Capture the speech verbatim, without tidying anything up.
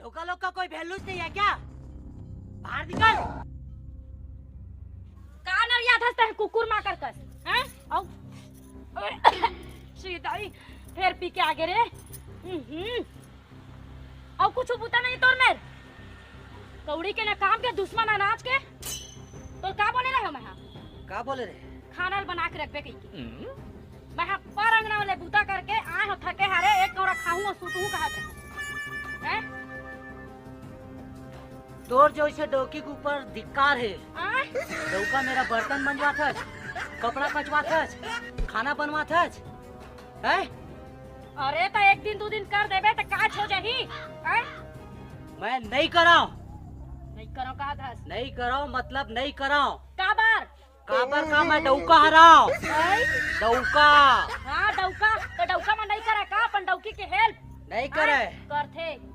डौका लोग का कोई values नहीं है क्या? बाहर निकल। का नरियाथस तैं कुकुर माकर कस, हैं? अउ सीधा ही फेर पी के आगे रे। हम्म। अउ कुछ बुता नहीं तोर मेर। कौड़ी के ना काम के, दुश्मन अनाज के। तोर का बोले रहे मैं हा? का बोले रहे? खाना ल बना के रखबे कहिके। मैं हा पर अंगना वाले बुता करके आए हो थके हारे, एक कौड़ा खाहूं अउ सुतहूं कहत रहे। हैं? तोर जैसे डौकी के ऊपर धिक्कार है। आय? डौका मेरा बर्तन मंजवाथस, कपड़ा कचवाथस, खाना बनवाथस, हैं? अरे त एक दिन दू दिन कर देबे त काच हो जाही, हैं? मैं नहीं कराओ। नहीं करो कहत हस। नहीं कराओ मतलब नहीं कराओ। काबर? काबर का मैं डौका हराओ। हैं? डौका। हाँ डौका, त डौका में नहीं करे का अपन डौकी के help? नहीं करे। हैं? करथे।